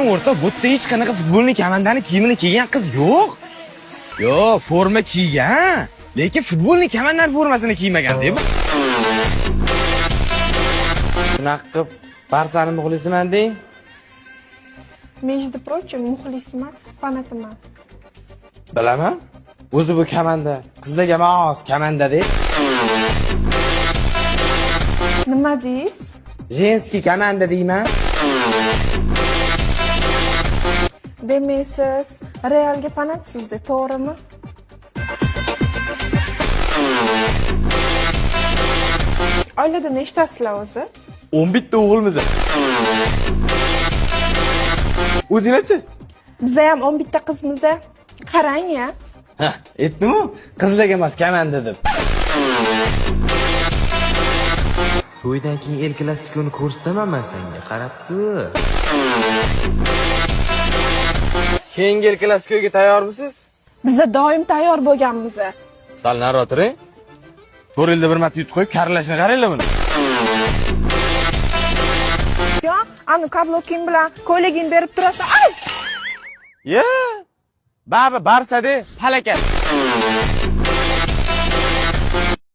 O'rta, bu yerda hech qanaqa futbolni komandani kiyimini kiygan qiz yo'q. Yo'q, forma kiygan, lekin futbolni komandani formasini kiymagan deb. Shunaqa qilib Barsani muxlisiman deng. Между прочим, muxlis emas, fanatiman. Bilaman. O'zi bu komanda qizlarga mos komanda deb. Nima deysiz? Женский komanda deyman. Demak, siz Realga fanatsizda, to'g'rimi? Oilada nechtasizlar o'zi? 11 ta o'g'ilmiz. O'zinglarchi? Biza ham 11 ta qizmiz. Qarang ya. Ha, aytdim-ku, qizlarga emas komanda deb. To'ydan keyin El Klasikoni ko'rsataman men senga, qarab tur. Keyingi El Klasikoga tayyormisiz? Biza doim tayyor bo'lganmiz. Sal nari o'tiring. 4 yilda bir marta yutib qo'yib, karlashni qaranglar buni. Yo, anu kabloking bilan ko'ylagingni berib turasan. Ay! Ya! Baba Barsa de palakat.